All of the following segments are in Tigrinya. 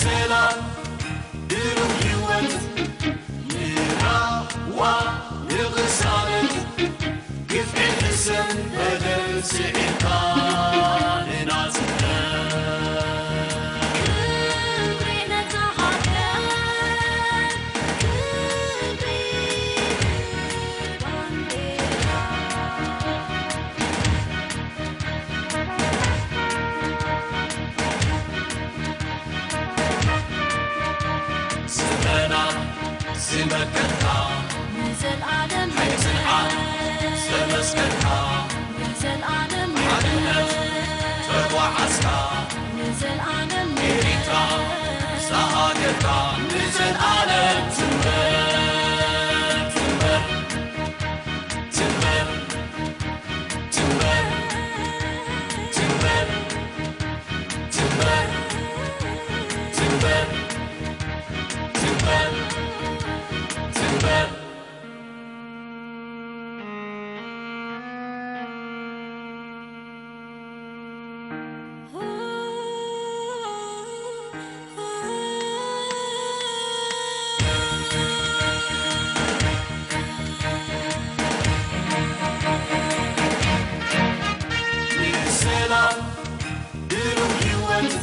ሰላም ድሩህ ህይወት ንራህዋ ንቕሳነት ግፍዒ ሕሰን በደል ስዒርካ ንናጽነት ክብሪ ነታ ሃገር ክብሪ ባንዴራ ስመና ዝመከትካ ንዘልኣለም ሓይሊ ጽንዓት ዘመስከርካ ንዘልኣለም ሓድነት ተጓዓዝካ ንዘልኣለም ኤሪትራ ዝሃገርካ ንዘልኣለም ትንበር ትንበር ትንበር ትንበር ትንበር ትንበር ትንበር ትንበር ትንበር ሰላም ድሩህ ህይወት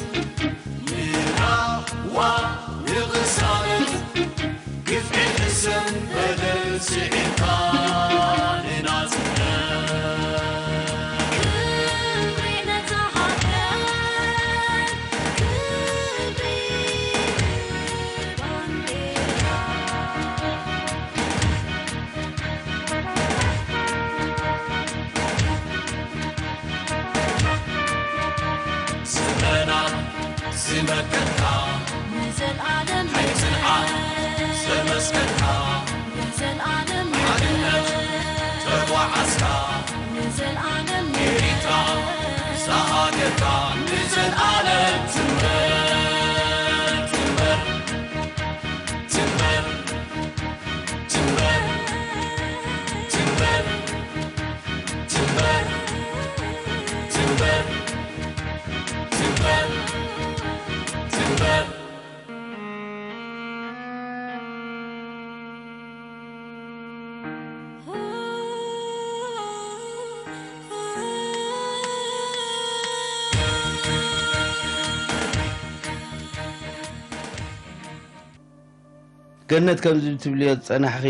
ንራህዋ ንቕሳነት ግፍዒ ሕሰን በደል ስዒርካ ንናጽነት ክብሪ ነታ ሃገር ክብሪ ባንዴራ ስመና ዝመከትካ ንዘልኣለም ሓይሊ ጽንዓት ዘመስከርካ ንዘልኣለም ሓድነት ተጓዓዝካ ንዘልኣለም ኤሪትራ ዝሃገርካ ንዘልኣለም ትንበር ትንበር ትንበር ትንበር ትንበር ትንበር ትንበር ትንበር ትንበር ገነት ከምዚ ትብልዮ ዝጸናሕኺ፣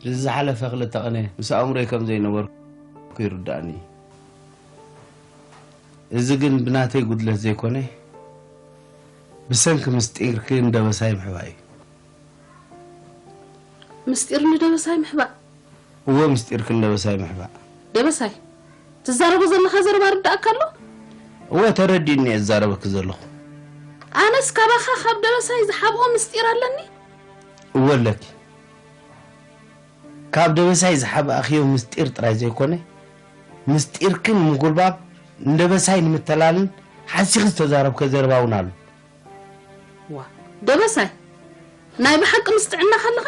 እዚ ዝሓለፈ ክልተ ቐነ ምስ ኣእምሮይ ከም ዘይነበርኩ ይርድኣኒ። እዚ ግን ብናተይ ጉድለት ዘይኮነ፣ ብሰንኪ ምስጢርኪ ንደበሳይ ምሕባእ እዩ። ምስጢር ንደበሳይ ምሕባእ? እወ፣ ምስጢርኪ ንደበሳይ ምሕባእ። ደበሳይ፣ ትዛረቦ ዘለኻ ዘረባ ርዳእካ ኣሎ? እወ፣ ተረዲእኒ እየ ዝዛረበኪ ዘለኹ። ኣነስ ካባኻ ካብ ደበሳይ ዝሓብኦ ምስጢር ኣለኒ? እወ ኣለኪ። ካብ ደበሳይ ዝሓብኣኽዮ ምስጢር ጥራይ ዘይኮነ፣ ምስጢርኪ ንምጉልባብ፣ ንደበሳይ ንምተላልን ሓሲኺ ዝተዛረብክዮ ዘረባ እውን ኣሎ። ዋ፣ ደበሳይ፣ ናይ ብሓቂ ምስ ጥዕናኻ ኣለኻ?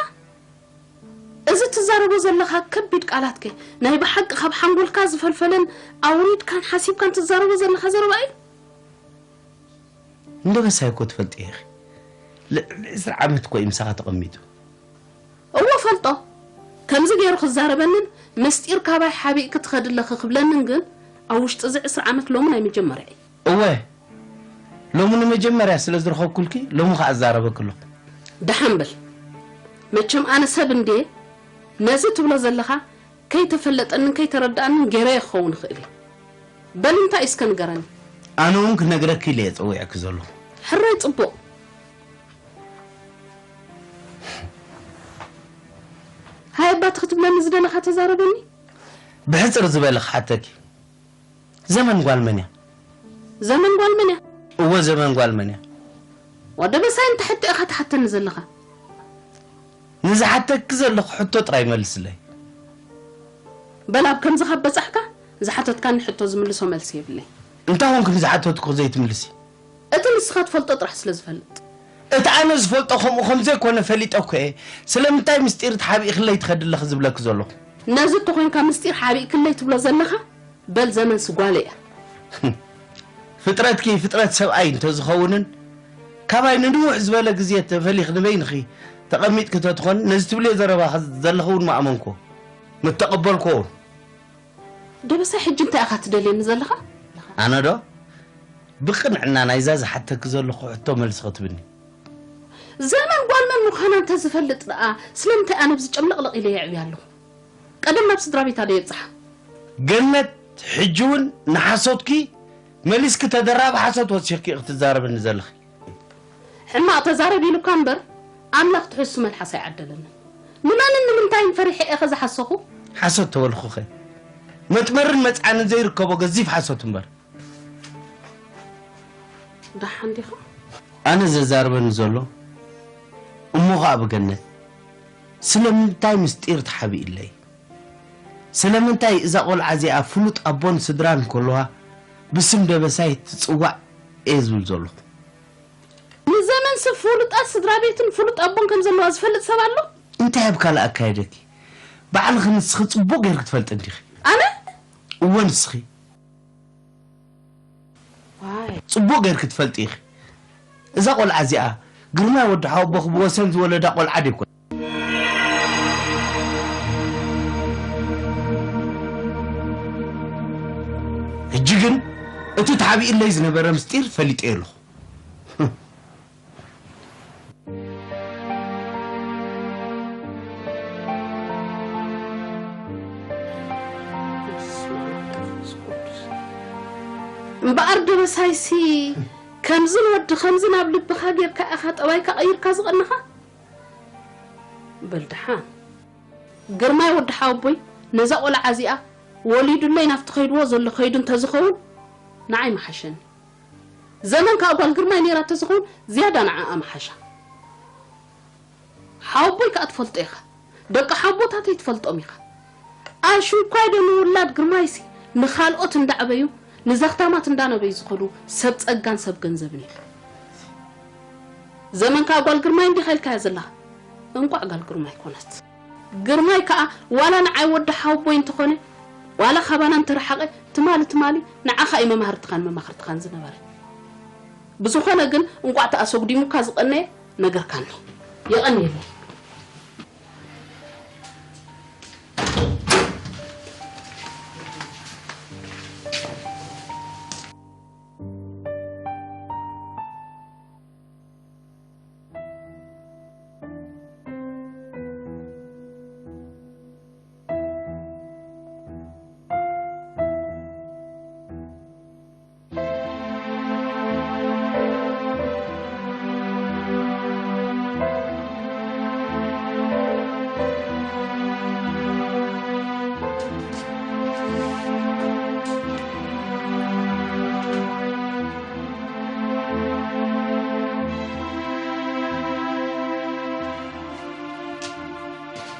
እዚ ትዛረቦ ዘለኻ ከቢድ ቃላትከ ናይ ብሓቂ ካብ ሓንጎልካ ዝፈልፈለን ኣውሪድካን ሓሲብካን ትዛረቦ ዘለኻ ዘረባ እዩ? ንደበሳይ እኮ ትፈልጥዮ ኢኺ። ልዕሊ ዕስራ ዓመት እኮ እዩ ምሳኻ ተቐሚጡ። እወ ፈልጦ። ከምዚ ገይሩ ክዛረበንን ምስጢር ካባይ ሓቢእኪ ትኸዲ ኣለኺ ክብለንን ግን ኣብ ውሽጢ እዚ ዕስራ ዓመት ሎሚ ናይ መጀመርያ እዩ። እወ፣ ሎሚ ንመጀመርያ ስለ ዝረኸብኩልኪ፣ ሎሚ ኸኣ እዛረበኪ ኣለኹ። ደሓን በል። መቸም ኣነ ሰብ እንድየ፣ ነዚ ትብሎ ዘለኻ ከይተፈለጠንን ከይተረድኣንን ገይረዮ ክኸውን ይኽእል እዩ። በል እንታይ እዩ እስከ ንገረኒ። ኣነ እውን ክነግረኪ ኢለ እየ ጸዊዐኪ ዘለኹ። ሕራይ ጽቡቕ። ባቲ ክትብለኒ ዝደለኻ ተዛረበኒ። ብሕጽር ዝበለ ክሓተኪ፣ ዘመን ጓል መን እያ? ዘመን ጓል መን እያ? እወ፣ ዘመን ጓል መን እያ? ወደ በሳይ እንተ ሕቶ ኢኻ ትሓተኒ ዘለኻ። ንዝሓተኪ ዘለኹ ሕቶ ጥራይ መልስለይ። በል ኣብ ከምዚ ካብ በጻሕካ፣ ዝሓተትካኒ ሕቶ ዝምልሶ መልሲ የብለይ። እንታይ ኾንኩም ዝሓተትኩ ዘይትምልሲ? እቲ ንስኻ ትፈልጦ ጥራሕ ስለ ዝፈልጥ። እቲ ኣነ ዝፈልጦ ከምኡ ከም ዘይኮነ ፈሊጠ እኮ እየ። ስለምንታይ ምስጢር ትሓቢእክለይ ትኸዲ ኣለኺ ዝብለኪ ዘለኹ? ነዚ እተኾይንካ ምስጢር ሓቢእክለይ ትብሎ ዘለኻ? በል ዘመንሲ ጓለይ እያ። ፍጥረትኪ ፍጥረት ሰብኣይ እንተዝኸውንን ካባይ ንንውሕ ዝበለ ግዜ ተፈሊኺ ንበይንኺ ተቐሚጥኪ ተትኾን ነዚ ትብልዮ ዘረባ ዘለኺ እውን ምኣመንኩ፣ ምተቐበልኩ እውን። ደበሳይ ሕጂ እንታይ ኢኻ ትደልየኒ ዘለኻ? ኣነ ዶ? ብቕንዕና ናይዛ ዝሓተኪ ዘለኹ ሕቶ መልሲ ክትብኒ። ዘመን ጓል መን ምዃና እንተዝፈልጥ ደኣ ስለምንታይ ኣነ ብዚ ጨምለቕለቕ ኢለ የዕብያ ኣለኹ? ቀደም ናብ ስድራ ቤታ ዶ የብጽሓ? ገነት፣ ሕጂ እውን ንሓሶትኪ መሊስኪ ተደራቢ ሓሶት ወሲኽኪ ክትዛረብኒ ዘለኺ። ሕማቕ ተዛረብ ኢሉካ እምበር ኣምላኽ ትሕሱ መልሓስ ኣይዓደለንን። ንመንን ንምንታይን ፈሪሐ እየ ዝሓሰኹ? ሓሶት ተበልኹኸ? መጥመርን መጽዓንን ዘይርከቦ ገዚፍ ሓሶት እምበር። ደሓን ዲኻ? ኣነ ዘዛርበኒ ዘሎ እሞ ኸኣ ብገነት ስለምንታይ ምስጢር ተሓቢእለይ? ስለምንታይ እዛ ቖልዓ እዚኣ ፍሉጥ ኣቦን ስድራን ከለዋ ብስም ደበሳይ ትጽዋዕ እየ ዝብል ዘለኹ? ንዘመንሲ ፍሉጣት ስድራ ቤትን ፍሉጥ ኣቦን ከም ዘለዋ ዝፈልጥ ሰብ ኣሎ? እንታይ ኣብ ካልእ ኣካየደኪ? ባዕልኺ ንስኺ ጽቡቕ ጌርኪ ትፈልጢ እንዲኺ። ኣነ? እወ ንስኺ። ዋይ። ጽቡቕ ጌርኪ ትፈልጢ ኢኺ። እዛ ቖልዓ እዚኣ ግርማይ ወዲ ሓወቦኺ ብወሰን ዝወለዳ ቖልዓ ደይኮን። ሕጂ ግን እቲ ተሓቢእለይ ዝነበረ ምስጢር ፈሊጠዮ ኣለኹ። እምበኣር ደበሳይሲ ከምዝን ወዲ ከምዝን ኣብ ልብኻ ጌርካ ኢኻ ጠባይካ ቀይርካ ዝቐነኻ? በል ደሓን። ግርማይ ወዲ ሓወቦይ ነዛ ቖልዓ እዚኣ ወሊዱለይ ናብቲ ከይድዎ ዘሎ ከይዱ እንተዝኸውን ንዓይ ምሓሸኒ። ዘመን ከኣ ጓል ግርማይ ነይራ እንተዝኸውን ዝያዳ ንዓኣ ምሓሻ። ሓወቦይ ከኣ ትፈልጦ ኢኻ። ደቂ ሓቦታተይ ትፈልጦም ኢኻ። ኣሽንኳይ ዶ ንውላድ ግርማይሲ ንኻልኦት እንዳዕበዩ ንዘኽታማት እንዳነበዩ ዝኸዱ ሰብ ጸጋን ሰብ ገንዘብን እዩ። ዘመን ከኣ ጓል ግርማይ እንዲኻ ኢልካያ ዘለኻ። እንቋዕ ጓል ግርማይ ኮነት። ግርማይ ከኣ ዋላ ንዓይ ወዲ ሓወቦይ እንተኾነ፣ ዋላ ካባና እንተረሓቐ፣ ትማሊ ትማሊ ንዓኻ እዩ መማህርትኻን መማኽርትኻን ዝነበረ። ብዝኾነ ግን እንቋዕ ተኣሰጉዲሙካ ዝቐነየ ነገርካኒ። የቐንየለይ።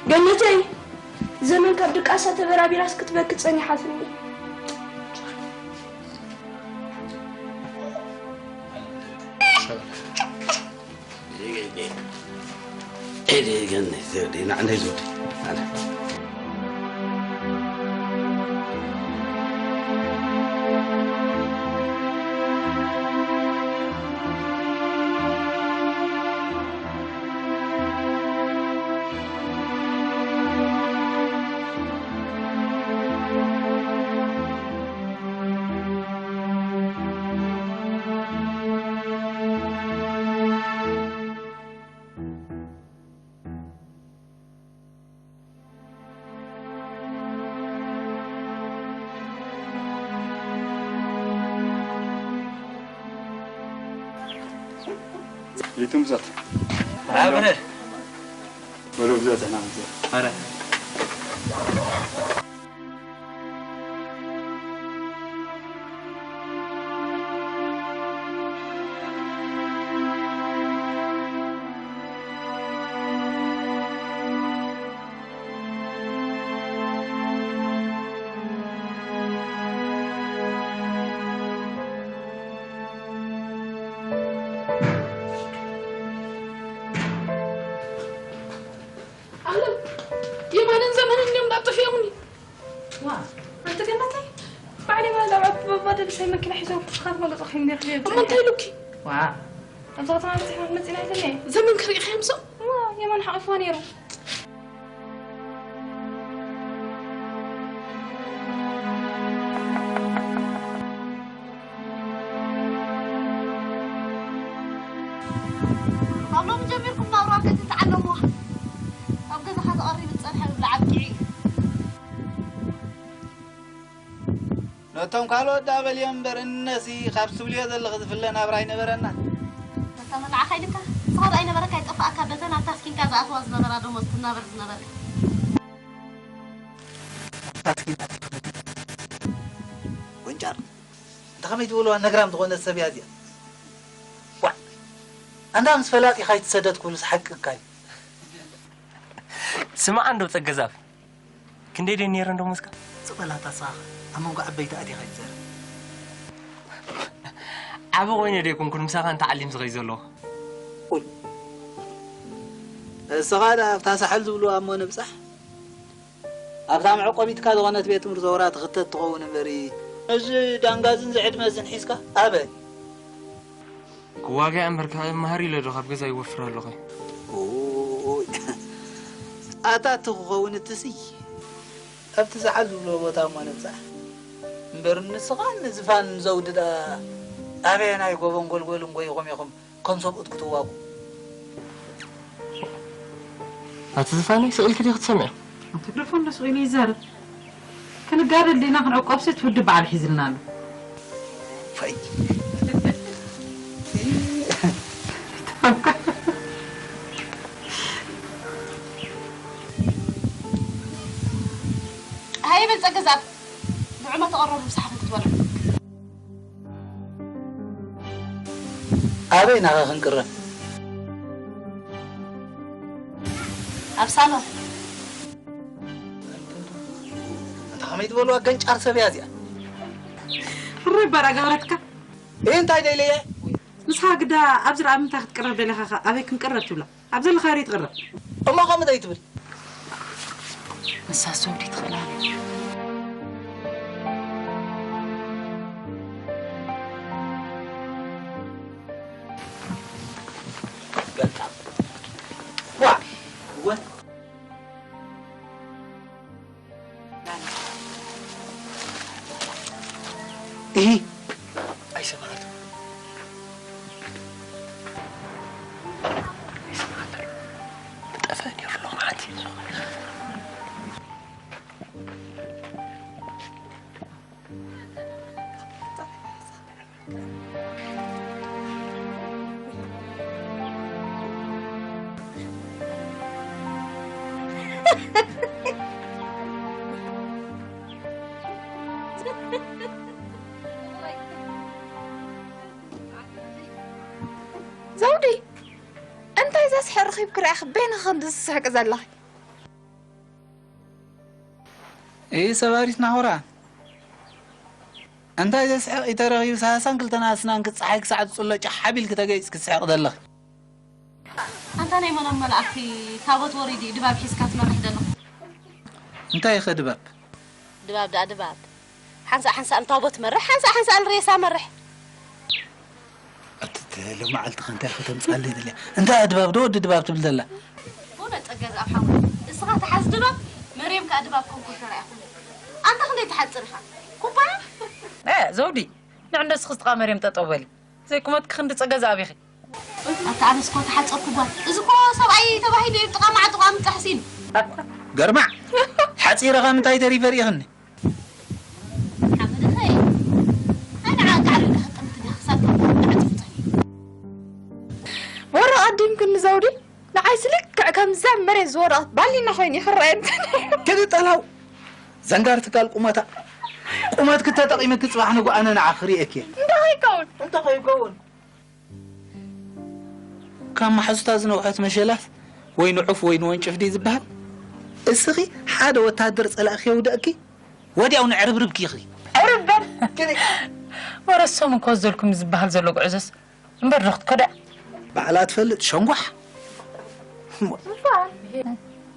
ገነተይ፣ ዘመን ካብ ድቃሳ ተበራቢራስ ክትበኪ ጸኒሓትኒ። ይትምዘት። ኣበረ። ወሎ ብዘት ናምዘት። ኣረ። ዓለም የማንን ዘመንን እዮም እንዳጠፍኦምኒ። ዋ፣ ኣንቲ ገነተይ፣ ባዕለይ ማለት ኣብ ዓዲ ባባ ደብሳይ መኪና ሒዞም ክስኻት መገጾ ኺም ነርፍ እሞ እንታይ ኢሉኪ? ዋ፣ ኣብዚ ከተማ በጺሕና መጺና ኣይተለየ። ዘመን ክርኢ ኸምሶ? ዋ፣ የማን ሓቒፍዋ ነይሩ። ካብ ሎሚ ጀሚርኩም ናብራ ገዝእ ተዓለምዋ። ኣብ ገዛኻ ተቐሪቡ ዝጸንሐ ምብላዕ ኣብቂዑ እዩ። ነቶም ካልኦት ደኣ በልዮም እምበር፣ እነሲ ካብ ትብልዮ ዘለኺ ዝፍለ ናብራ ኣይነበረናን። ነታ መናዕኻ ኢልካ፣ ንስኻ ደኣ ኣይነበረካ ይጠፍኣካ፣ በተን ኣብታ ስኪንካ ዝኣትዋ ዝነበራ ደሞዝ ትናበር ዝነበርካ። ጎንጫር፣ እንተ ኸመይ ትብልዋ ነግራም ዝኾነት ሰብ እያ እዚኣ። ዋዕ! ኣንታ ምስ ፈላጢኻ ኣይትሰደድ ክብሉስ ሓቂ እካ እዩ። ስማዕ እንዶ ጸገዛብ፣ ክንደይ ደይ ነይረ እንዶ ሙስካ? ጽቕ በል ኣታ ንስኻ፣ ኣብ መንጎ ዓበይቲ ኣቲኻ ኣይትዛረብ። ዓቢ ኮይነ ደይኮንኩን ምሳኻ እንተ ዓሊም ዝኸይ ዘለኹ። ኡይ። ንስኻ ደኣ ኣብታ ሳሕል ዝብልዋ እሞ ንብጻሕ። ኣብታ መዕቆቢትካ ዝኾነት ቤት ትምህርቲ ዘውራ ትኽተት ትኸውን እምበሪ፣ እዚ ዳንጋዝን ዝዕድመዝን ሒዝካ ኣበይ? ክዋጋእ እምበር ካብ መሃር ኢለ ዶ ካብ ገዛ ይወፍር ኣለኹ? ኡይ፣ ኣታ እቲ ክኸውን እትሲ፣ ኣብቲ ዝሓል ዝብሎ ቦታ እሞ ንብጻሕ። እምበር ንስኻን ዝፋን ዘውዲ ደኣ ኣበየናይ ጎቦን ጎልጎልን ጎይኹም ኢኹም ከም ሰብኡት ክትዋጉ? ኣቲ ዝፋነይ ስቕ ኢልኪ ዲኺ ትሰምዒ? ኣቲ ግደፎ እንዶ ስቕ ኢሉ ይዛረብ። ክንጋደል ዲና ክንዕቆብሲ እቲ ውድብ በዓል ሒዝልና ኣሎ። ፈይ። ሃየ በል ጸገዛብ፣ ንዑ እሞ ተቐረቡ ምሳሕ ክትበልዑ። ኣበይ ናኸ ክንቅረብ? ኣብ ሳሎን። እንተ ኸመይ ዝበልዋ ገንጫር ሰብ እያ እዚኣ። ሕሩይ በራ ገበረትካ። እየ እንታይ ደይለየ? ንስኻ ግዳ ኣብዚ ደኣ ምንታይ ክትቅረብ ደሊኻ ኸ ኣበይ ክንቅረብ ትብላ? ኣብ ዘለኻዮ ትቕረብ። እሞ ከምኡ ዘይትብል? ንሳ ሰው ድዩ ትኽእል ኣለ? በቃ። ዋ! ወ- እሂ። ኣይሰማዕን። ኣይሰማዕን። ምጠፍአ ነይሩ ሎማዓንቲ። ዘውዲ፣ እንታይ ዘስሕቕ ረኺብኪ ደኣ በይንኺ ክንድዚ ትስሕቂ ዘለኺ? እይ ሰባሪት ናኹራ። እንታይ ዘስሕቕ እዩ ተረኺቡ? ሰላሳን ክልተን ኣስናንኪ ጸሓይ ክሳዕ ትጽሎ ጫሕ ኣቢልኪ ተገይጽኪ ትስሕቂ ዘለኺ። ኣንታ ናይ መኖም መላእኽቲ ታቦት ወሪዱ እዩ ድባብ ሒዝካ ትመርሕ ዘለኻ? እንታይ ኢኸ ድባብ? ድባብ ደኣ ድባብ። ሓንሳእ ሓንሳእ ንታቦት መርሕ፣ ሓንሳእ ሓንሳእ ንሬሳ መርሕ። ኣቲ ሎማዓልቲ ከ እንታይ ከተምጻለይ ደልያ? እንታይ እያ ድባብ ዶ ወዲ ድባብ ትብል ዘላ? ብእውነት ጸገ ዝኣብ ሓወይ፣ እስኻ ተሓዝ ድባብ፣ መርየም ከኣ ድባብ ኮንኩ ተራኢኹም። ኣንታ ክንደይ ትሓጽር ኢኻ? ኩባያ? እ፣ ዘውዲ፣ ንዕ እንዶ እስኺ ጥቓ መርየም ጠጠው በሊ። ዘይቁመትኪ ክንዲ ጸገ ዝኣብ ኢኺ። ኣታ ኣነስ እኮ ተሓጸብኩ ጓል። እዚ እኮ ሰብኣይ ተባሂሉ እዩ ጥቓ ማዕጥቋ ምጣሕሲን። ገርማዕ፣ ሓጺረ ካብ ምንታይ ተሪፈ ርኢኽኒ? ሓመድኸ፣ ኣነ ዓቃሪ ኢለ ክጥምት ዲኻ ክሳብ ክጥምት ዕጽፍጽፍ። ወረ ቀዲምክኒ ዘውዲ፣ ንዓይስ ልክዕ ከምዛ መሬት ዝወደቐት ባሊና ኮይኑ ይኽረአን። ክዲ ጠላው ዘንጋር ትካል ቁመታ ቁመት ክተጠቒመ ክፅባሕ ንጉ ኣነ ንዓ ክሪኤክ እየ። እንታይ ከይከውን? እንታይ ከይከውን? ካብ መሓዙታ ዝነውሐት መሸላት ወይ ንዑፍ ወይ ንወንጭፍ ድዩ ዝበሃል? እስኺ ሓደ ወታደር ፀላእኺ የውደእኪ ወዲያው ንዕርብርብኪ ኢኺ። ዕርበን ወረሶም እኮ ዘልኩም ዝበሃል ዘሎ ጉዕዞስ እምበር ዶ ክትከዶ እያ? ባዕላ ትፈልጥ ሸንጓሕ።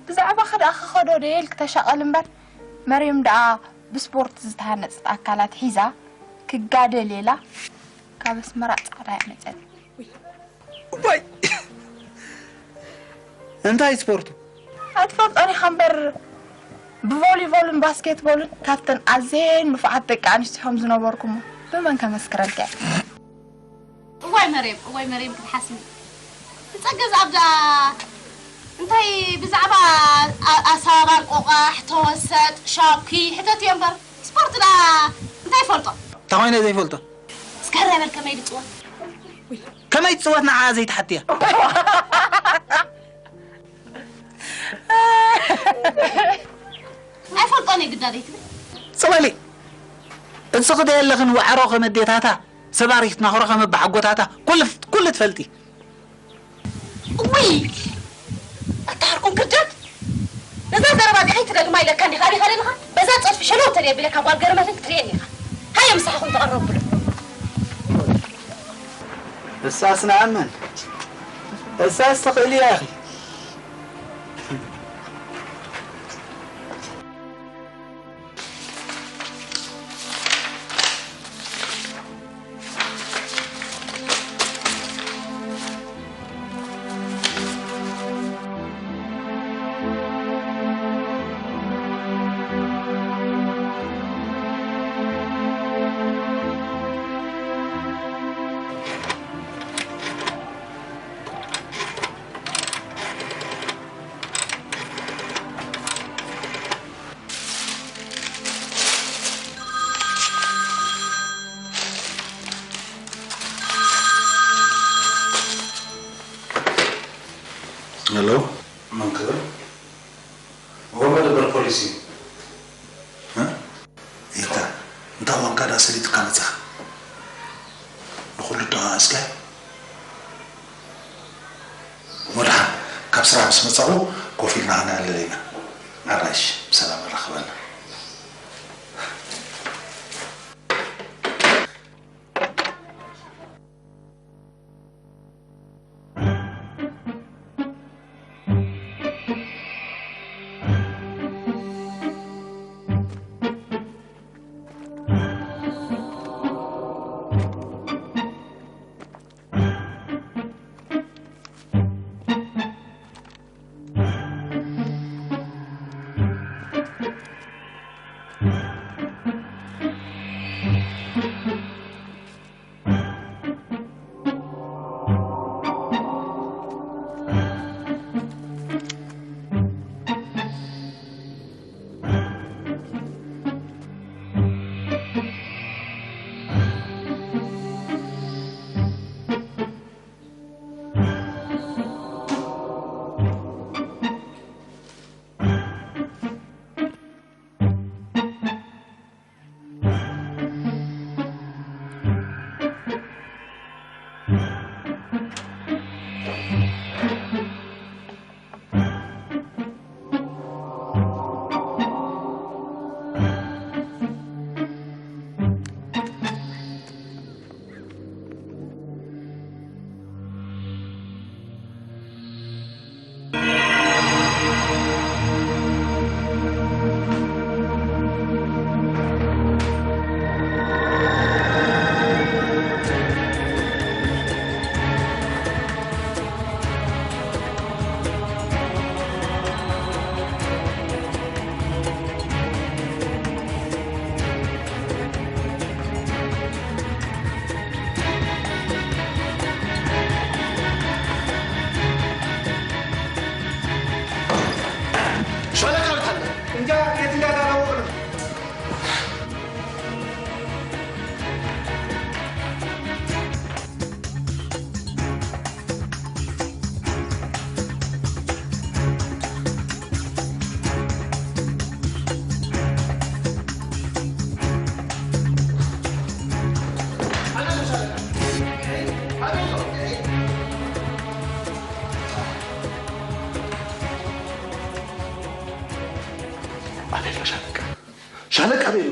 ብዛዕባኺ ደኣ ክኸዶ ደየ ኢልኪ ተሻቐሊ እምበር መርየም ደኣ ብስፖርት ዝተሃነጸት ኣካላት ሒዛ ክጋደል ኢላ ካብ ኣስመራ ጻዕዳ እያ መጸት። ዋይ እንታይ ስፖርቱ? ኣይትፈልጦን ኢኻ እምበር ብቮሊቦልን ባስኬትቦልን ካብተን ኣዝየን ንፉዓት ደቂ ኣንስትዮ ከም ዝነበርኩሞ ብመን ከመስክረልካ እየ? እዋይ መሬም እዋይ መሬም ክትሓስሚ ትፀገዝ ኣብዛ እንታይ ብዛዕባ ኣሳባባን ቆቃሕ ተወሰጥ ሻኪ ሕተት እዮ እምበር ስፖርት ዳ እንታይ ይፈልጦ እንታይ ኮይነ ዘይፈልጦ እስከ ረበል ከመይ ድፅወት ከመይ ትፅወት ንዓ ዘይትሓትያ ኣይፈልጦን እየ ግዳ ዘይትብል ፅበሊ እስኺ ደየለኽን ዋዕሮ ከመ ኣዴታታ ሰባሪት ናኹሮ ከመ ኣቦሓጎታታ ኩሉ ኩሉ ትፈልጢ እውይ ኣታ ዓርኩም ክርደት ነዛ ዘረባ እዚ ከይትደግማ ኢለካ እንዲኻ ዲኻ ደለኻ በዛ ፀድፊ ሸለው ተደቢለ ካብ ጓል ገረመትን ክትርእየኒ ኢኻ ሃየ ምሳኻኹም ተቐረቡ ብሎ እሳስ ንኣምን እሳስ ትኽእሊ ኢኺ ሄሎ፣ መን ክብል? እወ፣ መደበር ፖሊስ እዩ። እ? ኢታ፣ እንታይ ኾንካ ደኣ ሰሊጥካ መጻኻ? ንኹሉ ደኣ እስከ? ወድሓን፣ ካብ ስራሕ ምስ መጻኹ ኮፍ ኢልና ኸነዕልል ኢና። ኣራይሽ፣ ብሰላም ኣራኽበና። ኣበሎ ሻለቃ፣ ሻለቃ ኣበሎ።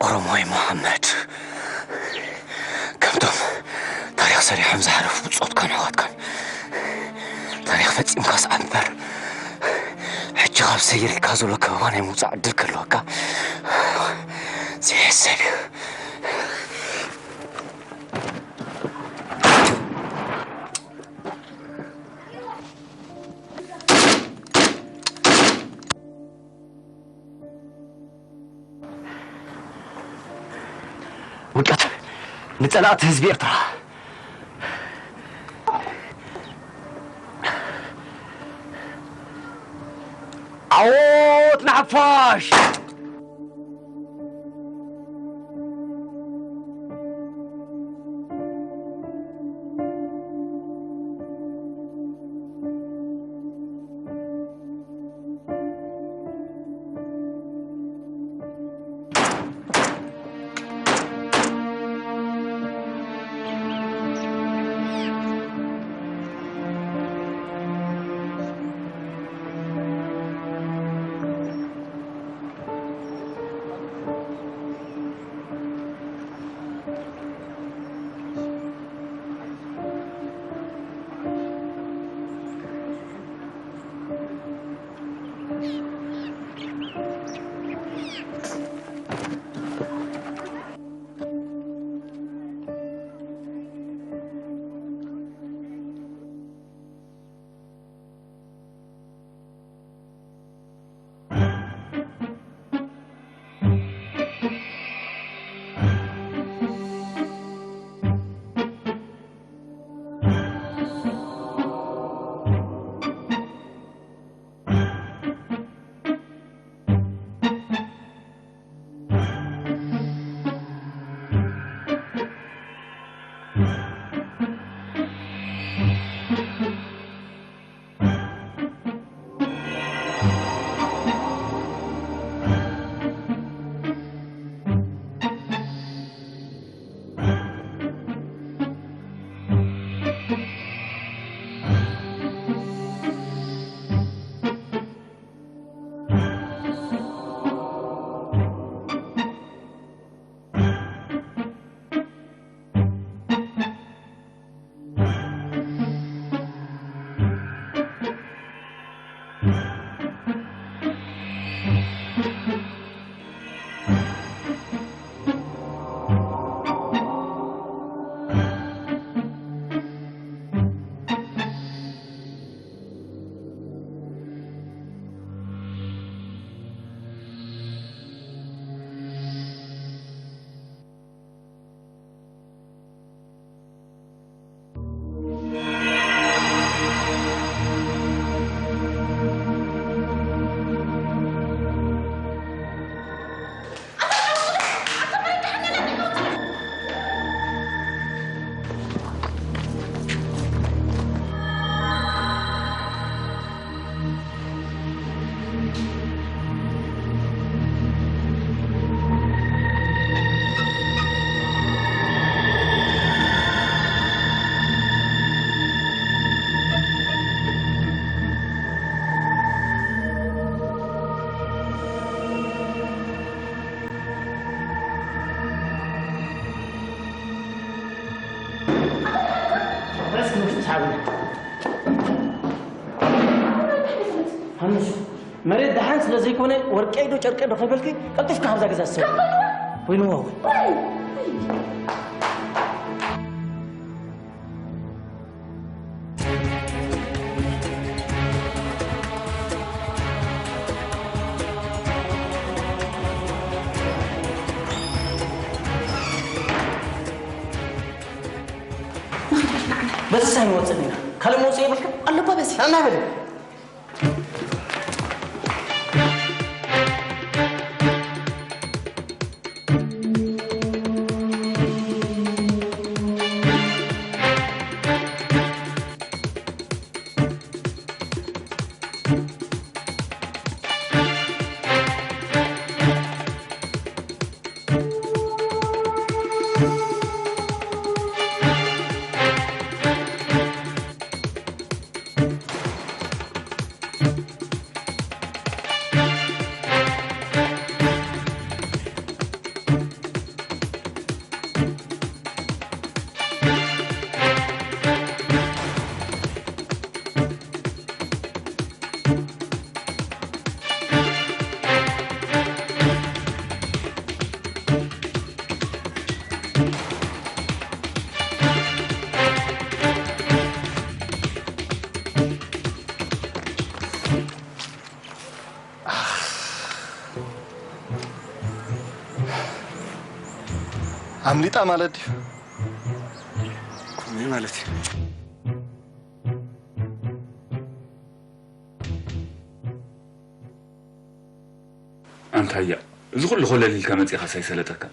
ኦሮሞይ መሓመድ፣ ከምቶም ታሪኽ ሰሪሖም ዝሓለፉ ብጾትካን ኣሕዋትካን ታሪኽ ፈጺምካ ስዓብ እምበር፣ ሕጂ ካብ ሰይርካ ዘሎ ከበባ ናይ ምውጻእ ዕድል ክህልወካ ዘይሕሰብ እዩ። ውድቀት ንጸላእቲ ህዝቢ ኤርትራ። ዓወት ንሓፋሽ! መሬት ደሓን ስለ ዘይኮነ ወርቀይ ዶ ጨርቀይ ዶ ከይበልኪ ቀልጢፍካ ካብዛ ገዛ ዝሰብ። ወይኑ ዋው። በዚ ሳይ ንወፅእ ኢና። ካልእ መውፅኢ የብልካ? ኣለባ በዚ። ኣናበለ። ኣምሊጣ ማለት ድዩ? ከምኡ ማለት እዩ። ኣንታያ፣ እዚ ኩሉ ኮለል ኢልካ መጺኻ ሳይሰለጠካ?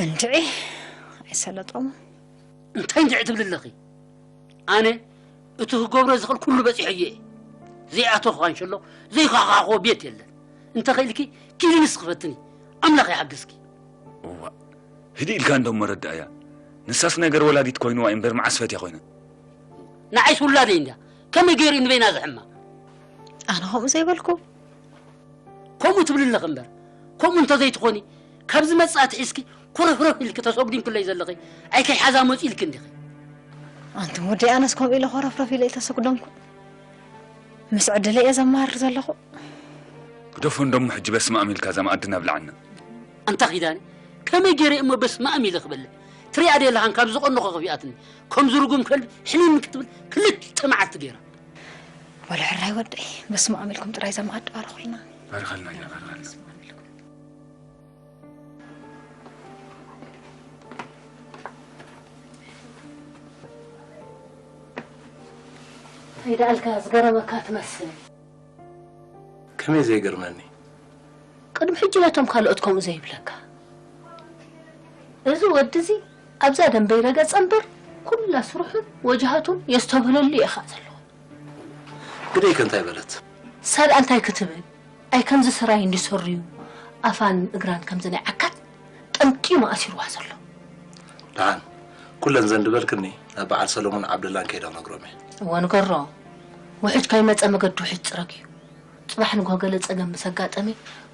እንድዒ፣ ኣይሰለጦም። እንታይ እንድዒ ትብሊ ኣለኺ? ኣነ እቲ ክገብሮ ዝኽእል ኩሉ በጺሐዮ እየ። ዘይኣተኹ ካንሸሎ፣ ዘይኳሓኳሕዎ ቤት የለን። እንተኽኢልኪ፣ ኪዲ ንስኺ ፈትኒ። ኣምላኽ ይሓግዝኪ። እዋ፣ ህድእ ኢልካ እንዶ እሞ ረዳእያ። ንሳስ ነገር ወላዲት ኮይንዋ እዩ እምበር መዓስ ፈትያ ኮይና? ንዓይስ ውላደይ እንድያ። ከመይ ገይሩ እዩ ንበይና ዝሕማ? ኣነ ከምኡ ዘይበልኩ። ከምኡ ትብሊ ኣለኺ እምበር፣ ከምኡ እንተዘይትኾኒ፣ ካብ ዝመጽእ ኣትሒዝኪ ኮረፍረፍ ኢልኪ ተሰጉዲንክለይ ዘለኺ፣ ኣይ ከይሓዛ መጺኡ ኢልኪ እንዲኺ። ኣንቱም ወደይ፣ ኣነስ ከምኡ ኢለ ኮረፍረፍ ኢለ ኣይተሰጉደንኩ። ምስ ዕድለይ እየ ዘማርር ዘለኹ። ግደፎ እንደሞ ሕጂ በስመ ኣብ ኢልካ እዛ መኣዲ ናብልዓና። ኣንታ ኪዳነ፣ ከመይ ገይረ እሞ በስመ ኣብ ኢለ ክበልዕ? ትሪኣ ዶ የለኻን ካብ ዝቐነኹ ከፊኣትኒ። ከምዚ ርጉም ከልቢ ሕኒን ክትብል ክልተ መዓልቲ ገይራ። ወላ ሕራይ ወደይ፣ በስመ ኣብ ኢልኩም ጥራይ እዛ መኣዲ ባርኹልና። ባርኸልና፣ ባርኸልና። እንታይ ደኣልካ ዝገረመካ ትመስል? ከመይ ዘይገርመኒ? ቅድሚ ሕጂ ነቶም ካልኦት ከምኡ ዘይብለካ። እዚ ወዲ እዚ ኣብዛ ደንበይ ረገጸ እምበር፣ ኩላ ስርሑን ወጅሃቱን የስተብህለሉ ኢኻ ዘሎ። ግደይ ከ እንታይ በለት? ሳልኣ እንታይ ክትብል? ኣይ ከምዚ ስራይ እንዲሰርዩ ኣፋን እግራን ከምዚ ናይ ዓካት ጠምጢሙ ኣሲርዋ ዘሎ። ደሓን፣ ኩለን ዘን ድበልክኒ ናብ በዓል ሰሎሙን ዓብደላን ከይደ ክነግሮም እየ። እወ ንገሮ። ውሕጅ ከይመጸ መገዲ ውሕጅ ጽረግ እዩ። ጽባሕ ንግሆ ገለ ጸገም ምስ ኣጋጠመ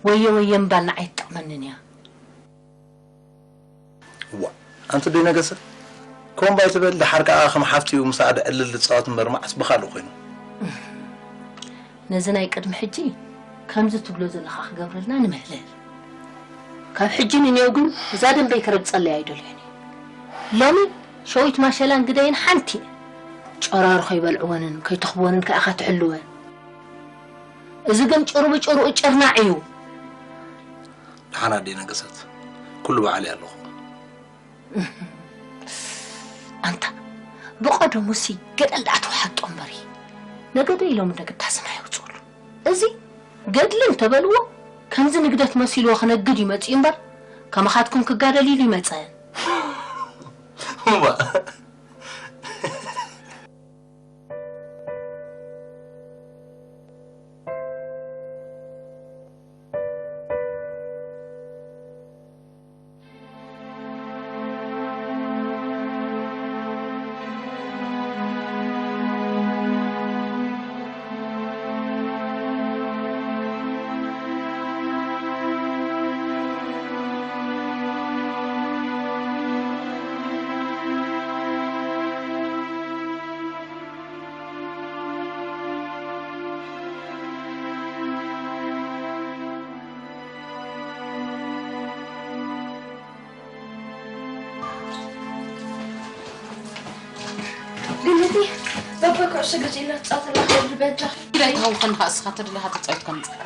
ወየ ወየ ምባል ንዓይ ትጠቕመንን እያ። እዋ፣ ኣንቲ ደይ ነገሰ፣ ከምኡ ባይ ትበል፣ ደሓር ከኣ ከም ሓፍቲኡ ምሳኣ ድዕልል ድጻወት እምበር መዓስ ብኻልእ ኮይኑ። ነዚ ናይ ቅድሚ ሕጂ ከምዚ ትብሎ ዘለኻ ክገብረልና ንምህለል። ካብ ሕጂ ንኔው ግን እዛ ደንበይ ክረግጸለይ ኣይደልዮን እየ። ሎሚ ሸዊት ማሸላን ግደይን ሓንቲ እየ። ጨራሩ ከይበልዕወንን ከይተኽብወንን ከኣ ኢኻ ትሕልወን። እዚ ግን ጭሩ ብጭሩኡ ጭርናዕ እዩ። ደሓን ኣደይ ነገሰት፣ ኩሉ ባዕለይ ኣለኹ። ኣንታ፣ ብቐደሙሲ ገደል ደኣ ተወሓጦ እምበሪ። ነገደ ኢሎም እንደ ግዳስና የውፅኡሉ። እዚ ገድሊ እንተበልዎ፣ ከምዚ ንግደት መሲልዎ ክነግድ እዩ መፂኡ እምበር፣ ከማኻትኩም ክጋደል ኢሉ ይመፀን። እዋ። ግንቲ በበ ኩዕሶ ገዚእላ ትጻወተላ ከብል በጃ። ኢዳ ይትኸውን ከንኻ እስኻ ተደለኻ ተጻዊት ከምጽእ።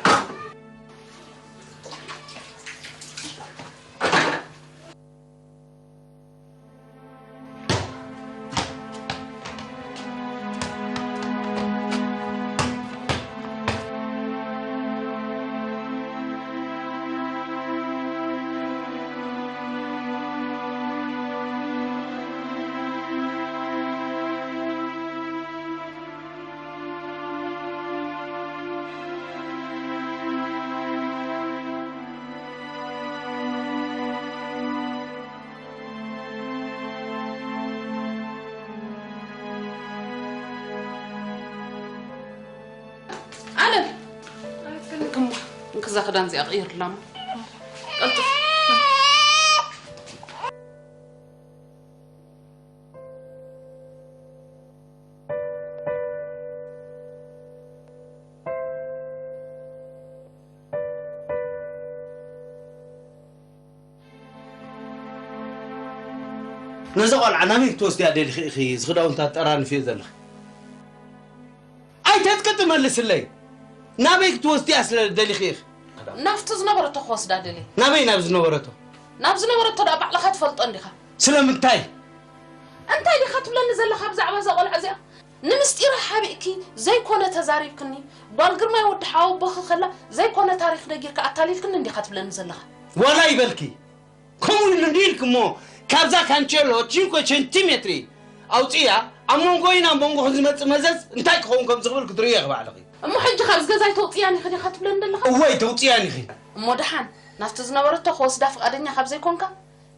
ኣለም፣ እንክዛ ክዳን እዚኣ ቀይርላ እሞ። ቀልጥፍ። ነዛ ቆልዓ ናበይ ክትወስድያ ደሊኺ ኢኺ? እዚ ክዳውንታ ጠራንፍዮ ዘለኺ። ኣይተጥቅጢ፣ መልስለይ። ናበይ ክትወስድያ ስለ ደሊኺ ኢኺ? ናብቲ ዝነበረቶ ክወስዳ ደልየ። ናበይ ናብ ዝነበረቶ? ናብ ዝነበረቶ ደኣ ባዕልኻ ትፈልጦ እንዲኻ። ስለምንታይ? እንታይ ዲኻ ትብለኒ ዘለኻ ብዛዕባ እዛ ቆልዓ እዚኣ? ንምስጢራ ሓቢእኪ ዘይኮነ ተዛሪብክኒ፣ ጓል ግርማይ ወዲ ሓወቦኺ ከላ ዘይኮነ ታሪኽ ነጊርካ ኣታሊልክኒ እንዲኻ ትብለኒ ዘለኻ። ዋላ ይበልኪ። ከምኡ ኢሉ እንዲልኪ እሞ፣ ካብዛ ካንቸሎ ቺንኮ ሴንቲሜትሪ ኣውፅያ፣ ኣብ መንጎይን ኣብ መንጎኽን ዝመፅእ መዘዝ እንታይ ክኸውን ከም ዝኽብል ክትርእዮ ኢኺ ባዕልኺ። እሞ ሕጂ ካብዚ ገዛ ኣይተውፅያን ኢኺ ዲኻ ትብለኒ ዘለኻ? እወ፣ ኣይተውፅያን ኢኺ። እሞ ደሓን ናብቲ ዝነበረቶ ክወስዳ ፍቓደኛ ካብ ዘይኮንካ፣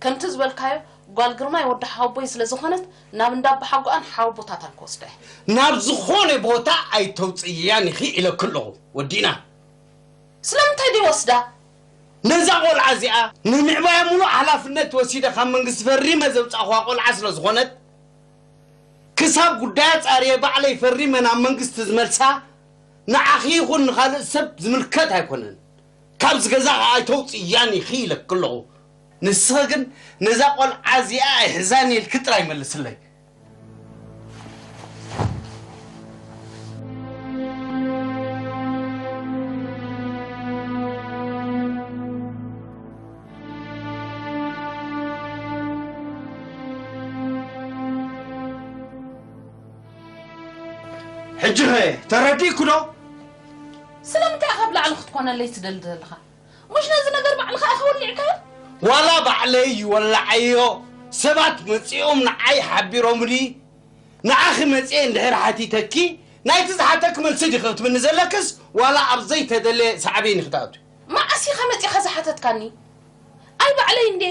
ከምቲ ዝበልካዮ ጓል ግርማይ ወዲ ሓወቦይ ስለ ዝኾነት፣ ናብ እንዳ ኣቦሓጎኣን ሓወቦታታን ክወስዳ እየ። ናብ ዝኾነ ቦታ ኣይተውፅያን ኢኺ ኢለኪ ኣለኹ። ወዲእና። ስለምንታይ ደይወስዳ? ነዛ ቆልዓ እዚኣ ንምዕባያ ሙሉእ ሓላፍነት ወሲደ ካብ መንግስቲ ፈሪመ ዘውፃእኹዋ ቆልዓ ስለ ዝኾነት፣ ክሳብ ጉዳያ ፃርየ ባዕለይ ፈሪመ ናብ መንግስቲ ዝመልሳ፣ ንዓኺ ይኹን ንኻልእ ሰብ ዝምልከት ኣይኮነን። ካብዚ ገዛ ኸዓ ኣይተውፅያን ኢኺ ኢለኪ ኣለኹ። ንስኺ ግን ነዛ ቆልዓ እዚኣ ኣይሕዛን ኢልኪ ጥራይ መልስለይ። ሕጂ ኸ ተረዲእኩ ዶ? ስለምንታይ ኢኻ ብላዕሊ ክትኮነለይ ትደሊ ዘለኻ? ሙሽ ነዚ ነገር ባዕልኻ ኢኻ ወሊዕካዮ? ዋላ ባዕለይ ይወላዓዮ፣ ሰባት መጺኦም ንዓይ ሓቢሮምኒ፣ ንዓኺ መጺኤ እንድሕር ሓቲተኪ፣ ናይቲ ዝሓተኪ መልሲ ዲኺ ክትብኒ ዘለክስ፣ ዋላ ኣብ ዘይተደልየ ሳዕቤን ኢኺ ትኣትዊ? መዓስ ኢኻ መጺኻ ዝሓተትካኒ? ኣይ ባዕለይ እንዴ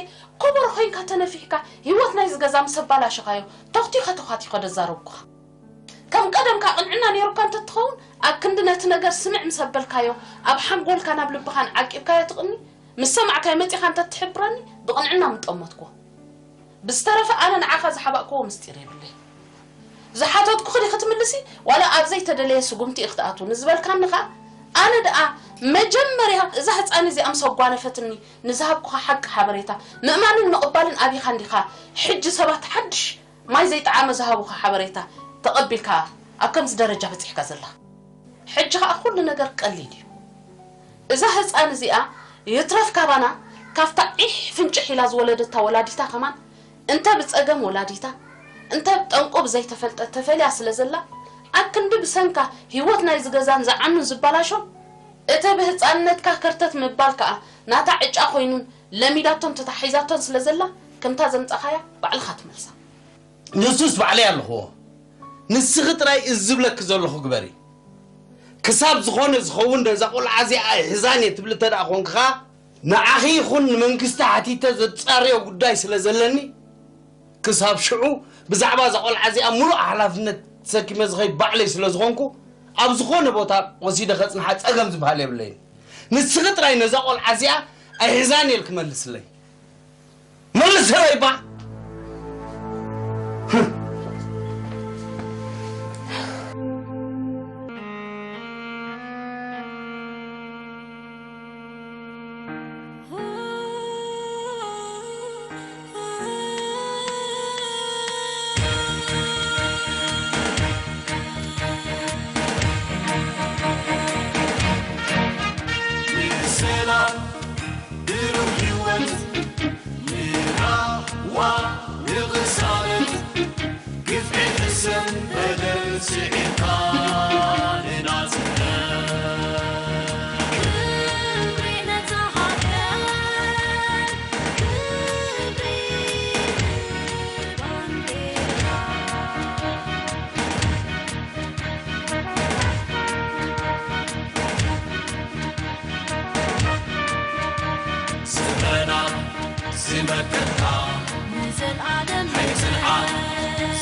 ኮቦሮ ኮይንካ ተነፊሕካ ህይወት ናይዚ ገዛ ምስ ኣባላሸኻዮ፣ ተኽቲኸ ተዃቲኸ ደዛረብኩኻ። ከም ቀደምካ ቅንዕና ነይሩካ እንተትኸውን፣ ኣብ ክንዲ ነቲ ነገር ስምዕ ምስ ኣበልካዮ፣ ኣብ ሓንጎልካን ኣብ ልብኻን ዓቂብካዮ ትቕኒ፣ ምስ ሰማዕካዮ መጺኻ እንተትሕብረኒ፣ ብቕንዕና ምጠመትኩዎ። ብዝተረፈ ኣነ ንዓኻ ዝሓባእክዎ ምስጢር የብለይ። ዝሓተትኩኺ ዲኺ ትምልሲ፣ ዋላ ኣብ ዘይተደለየ ስጉምቲ ኢኺ ትኣትዊ ንዝበልካኒ ኸኣ፣ ኣነ ደኣ መጀመርያ እዛ ህጻን እዚኣ ምስ ኣጓነፈትኒ ንዝሃብኩኻ ሓቂ ሓበሬታ ምእማንን ምቕባልን ኣቢኻ እንዲኻ፣ ሕጂ ሰባት ሓድሽ ማይ ዘይጠዓመ ዝሃቡኻ ሓበሬታ ተቐቢልካ ኣብ ከምዚ ደረጃ በጺሕካ ዘለኻ። ሕጂ ኸኣ ኩሉ ነገር ቀሊል እዩ። እዛ ህጻን እዚኣ ይትረፍ ካባና፣ ካብታ ዒሕ ፍንጭሕ ኢላ ዝወለደታ ወላዲታ ከማን፣ እንተ ብጸገም ወላዲታ፣ እንተ ጠንቁ ብዘይተፈልጠ ተፈልያ ስለ ዘላ፣ ኣክንዲ ብሰንካ ህይወት ናይዚ ገዛን ዝዓኑን ዝባላሾ፣ እቲ ብህጻንነትካ ከርተት ምባል ከኣ ናታ ዕጫ ኮይኑን ለሚዳቶን ተታሒዛቶን ስለ ዘላ፣ ከምታ ዘምጻኻያ ባዕልኻ ትመልሳ። ንሱስ ባዕለይ ኣለኽዎ። ንስኺ ጥራይ እዚ ዝብለኪ ዘለኹ ግበሪ። ክሳብ ዝኾነ ዝኸውን ነዛ ቆልዓ እዚኣ ኣይሕዛን እየ ትብሊ እንተ ደኣ ኾንኪ ኸኣ፣ ንዓኺ ይኹን ንመንግስቲ ሓቲተ ዘጻርዮ ጉዳይ ስለ ዘለኒ፣ ክሳብ ሽዑ ብዛዕባ እዛ ቆልዓ እዚኣ ምሉእ ሓላፍነት ተሰኪመ ዝኸይድ ባዕለይ ስለ ዝኾንኩ፣ ኣብ ዝኾነ ቦታ ወሲደ ከጽንሓ ጸገም ዝበሃል የብለይን። ንስኺ ጥራይ ነዛ ቆልዓ እዚኣ ኣይሕዛን እየ ኢልኪ መልስለይ። መልሰለይ እባ። ሰንበደል ስዒርካ ንናጽነት። ክብሪ ነታ ሃገር፣ ክብሪ ንባንዴራ። ስምረና ዝመከትካ ንዘልኣለም ኣይትንዓቕ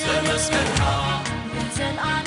ዘመስከርካ ንዘልኣለም